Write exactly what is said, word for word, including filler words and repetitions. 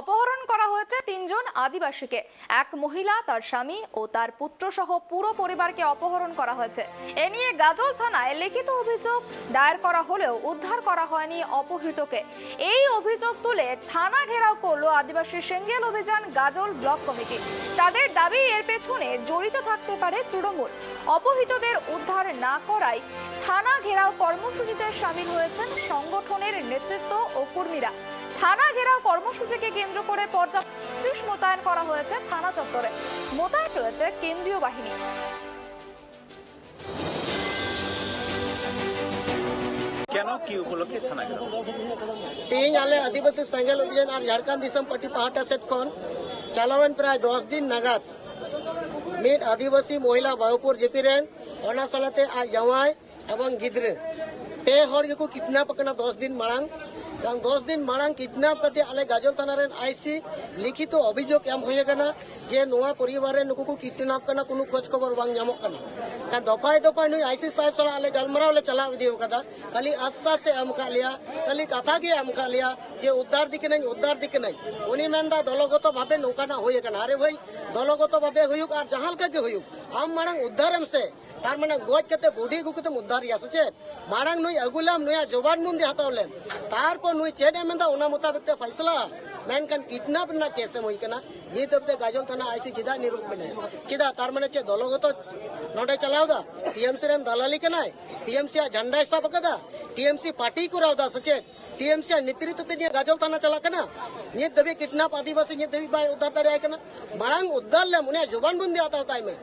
অপহরণ করা হয়েছে তিনজন আদিবাসীকে। এক মহিলা, তার স্বামী ও তার পুত্র সহ পুরো পরিবারকে অপহরণ করা হয়েছে। এ নিয়ে গাজল থানায় লিখিত অভিযোগ দায়ের করা হলেও উদ্ধার করা হয়নি অপহৃতকে। এই অভিযোগ তুলে থানা ঘেরাও করলো আদিবাসী সেঙ্গেল অভিযান গাজল ব্লক কমিটি। তাদের দাবি, এর পেছনে জড়িত থাকতে পারে তৃণমূল। অপহৃতদের উদ্ধার না করায় থানা ঘেরাও কর্মসূচিতে সামিল হয়েছেন সংগঠনের নেতৃত্ব ও কর্মীরা। থানা ঘেরাও কর্মসূচিকে কেন্দ্র করে পর্যাপ্ত পুলিশ মোতায়েন করা হয়েছে থানা চত্বরে। মোতায়েন রয়েছে কেন্দ্রীয় বাহিনী। কেন, কি উপলক্ষে থানা ঘেরাও? ᱛᱮᱦᱮᱧ ᱟᱞᱮ ᱟᱹᱫᱤᱵᱟᱹᱥᱤ ᱥᱮᱸᱜᱮᱞ ᱚᱵᱷᱤᱭᱟᱱ ᱟᱨ ᱡᱷᱟᱲᱠᱷᱚᱸᱰ ᱫᱤᱥᱚᱢ ᱯᱟᱨᱴᱤ ᱯᱟᱦᱴᱟ ᱥᱮᱫ ᱠᱷᱚᱱ ᱪᱟᱞᱟᱣᱮᱱ ᱯᱨᱟᱭ ᱫᱚᱥ ᱫᱤᱱ ᱱᱟᱜᱟᱫ ᱢᱤᱫ ᱟᱹᱫᱤᱵᱟᱹᱥᱤ ᱢᱚᱦᱤᱞᱟ ᱵᱟᱦᱩᱯᱩᱨ ᱡᱤᱯᱤ ᱨᱮᱱ, ᱚᱱᱟ ᱥᱟᱞᱟᱛᱮ ᱟᱡ ᱡᱟᱶᱟᱭ ᱮᱵᱚᱝ ᱜᱤᱫᱽᱨᱟᱹ ᱯᱮ ᱦᱚᱲ ᱜᱮᱠᱚ ᱠᱤᱰᱱᱟᱯ ᱟᱠᱟᱱᱟ ᱫᱚᱥ ᱫᱤᱱ ᱢᱟᱲᱟᱝ᱾ ᱮᱵᱚᱝ ᱫᱚᱥ ᱫᱤᱱ ᱢᱟᱲᱟᱝ ᱠᱤᱰᱱᱟᱯ ᱠᱟᱛᱮ ᱟᱞᱮ ᱜᱟᱡᱚᱞ ᱛᱷᱟᱱᱟ ᱨᱮᱱ ᱟᱭᱥᱤ ᱞᱤᱠᱷᱤᱛᱚ ᱚᱵᱷᱤᱡᱳᱜᱽ ᱮᱢ ᱦᱩᱭ ᱟᱠᱟᱱᱟ ᱡᱮ ᱱᱚᱣᱟ ᱯᱚᱨᱤᱵᱟᱨ ᱨᱮ ᱱᱩᱠᱩ ᱠᱚ ᱠᱤᱰᱱᱟᱯ ᱠᱟᱱᱟ, ᱠᱳᱱᱳ ᱠᱷᱳᱡᱽ ᱠᱷᱚᱵᱚᱨ ᱵᱟᱝ ᱧᱟᱢᱚᱜ ᱠᱟᱱᱟ᱾ ᱠᱷᱟᱱ ᱫᱚᱯᱷᱟᱭ ᱫᱚᱯᱷᱟᱭ ᱱᱩᱭ ᱟᱭᱥᱤ ᱥᱟᱦᱮᱵ ᱥᱟᱞᱟᱜ ᱟᱞᱮ ᱜᱟᱞᱢᱟᱨᱟᱣ ᱞᱮ ᱪᱟᱞᱟᱣ ᱤᱫᱤ ᱟᱠᱟᱫᱟ᱾ ᱠᱷᱟᱹᱞᱤ ᱟᱥᱥᱟᱥ ᱮ ᱮᱢ ᱟᱠᱟᱫ ᱞᱮᱭᱟ, ᱠᱷᱟᱹᱞᱤ ᱠᱟᱛᱷᱟ ᱜᱮ ᱮᱢ ᱟᱠᱟᱫ ᱞᱮᱭᱟ ᱡᱮ ᱩᱫᱽᱫᱷᱟᱨ ᱫᱤ ᱠᱟᱹᱱᱟᱹᱧ, ᱩᱫᱽᱫᱷᱟᱨ ᱫᱤ ᱠᱟᱹᱱᱟᱹᱧ᱾ ᱩᱱᱤ ᱢᱮᱱᱫᱟ ᱫᱚᱞᱚᱜᱚᱛᱚ ᱵᱷᱟᱵᱮ ᱱᱚᱝᱠᱟᱱᱟᱜ ᱦᱩᱭ ᱟᱠᱟᱱᱟ᱾ ᱟᱨᱮ ᱵᱷᱟᱹᱭ, ᱫᱚᱞᱚᱜᱚᱛᱚ ᱵᱷᱟᱵᱮ ᱦᱩᱭᱩᱜ ᱟᱨ ᱡᱟᱦᱟᱸ ᱞᱮᱠᱟ ᱜᱮ ᱦᱩᱭᱩᱜ, ᱟᱢ ᱢᱟᱲᱟᱝ ᱩᱫᱽᱫᱷᱟᱨ ᱮᱢ ᱥᱮ᱾ ᱛᱟᱨ ᱢᱟᱱᱮ ᱜᱚᱡ ᱠᱟᱛᱮ ᱵᱚᱰᱤ ᱟᱹᱜᱩ ᱠᱟᱛᱮᱢ ᱩᱫᱽᱫᱷᱟᱨ ᱮᱭᱟ ᱥᱮ ᱪᱮᱫ? ᱢᱟᱲᱟᱝ ᱱᱩᱭ ᱟᱹᱜᱩ ᱞᱮᱢ, ᱱᱩᱭᱟᱜ ᱡᱚᱵᱟᱱᱵᱚᱱᱫᱤ ᱦᱟᱛᱟᱣ ᱞᱮᱢ, ᱛᱟᱨᱯᱚᱨ ᱱᱩᱭ ᱪᱮᱫ ᱮ ᱢᱮᱱᱫᱟ ᱚᱱᱟ ᱢᱚᱛᱟᱵᱤᱠ ᱛᱮ ᱯᱷᱟᱭᱥᱞᱟ᱾ ᱢᱮᱱᱠᱷᱟᱱ ᱠᱤᱰᱱᱟᱯ ᱨᱮᱱᱟᱜ ᱠᱮᱥ ᱮᱢ ᱦᱩᱭ ᱠᱟᱱᱟ, ᱱᱤᱛ ᱦᱟᱹᱵᱤᱡ ᱛᱮ ᱜᱟᱡᱚᱞ ᱛᱷᱟᱱᱟ ᱟᱭᱥᱤ ᱪᱮᱫᱟᱜ ᱱᱤᱨᱩᱯ ᱢᱮᱱᱟᱭᱟ? ᱪᱮᱫᱟᱜ? ᱛᱟᱨ ᱢᱟᱱᱮ ᱪᱮᱫ ᱫᱚᱞᱚᱜᱚᱛᱚ ᱱᱚᱰᱮ ᱪᱟᱞᱟᱣ ᱮᱫᱟ? ᱴᱤᱮᱢᱥᱤ ᱨᱮᱱ ᱫᱟᱞᱟᱞᱤ ᱠᱟᱱᱟᱭ? ᱴᱤᱮᱢᱥᱤ ᱟᱜ ᱡᱷᱟᱱᱰᱟᱭ ᱥᱟᱵ ᱟᱠᱟᱫᱟ? ᱴᱤᱮᱢᱥᱤ ᱯᱟᱨᱴᱤᱭ ᱠᱚᱨᱟᱣ ᱮᱫᱟ ᱥᱮ ᱪᱮᱫ? ᱴᱤᱮᱢᱥᱤ ᱟᱜ ᱱᱮᱛᱨᱤᱛᱵ ᱛᱮ ᱱᱤᱭᱟᱹ ᱜᱟᱡᱚᱞ ᱛᱷᱟᱱᱟ ᱪᱟᱞᱟᱜ ᱠᱟᱱᱟ? ᱱᱤᱛ ᱫᱷᱟᱹᱵᱤᱡ ᱠᱤᱰᱱᱟᱯ ᱟᱹᱫᱤᱵᱟᱹᱥᱤ ᱱᱤᱛ ᱫᱷᱟᱹᱵᱤᱡ ᱵᱟᱭ ᱩᱫᱽᱫᱷᱟᱨ ᱫᱟᱲᱮᱭᱟᱭ ᱠᱟᱱᱟ᱾ ᱢᱟᱲᱟᱝ ᱩᱫᱽᱫᱷᱟᱨ ᱞᱮᱢ, ᱩᱱᱤᱭᱟᱜ ᱡᱚᱵᱟᱱᱵᱚᱱᱫᱤ ᱦᱟᱛᱟᱣ ᱛᱟᱭ ᱢᱮ᱾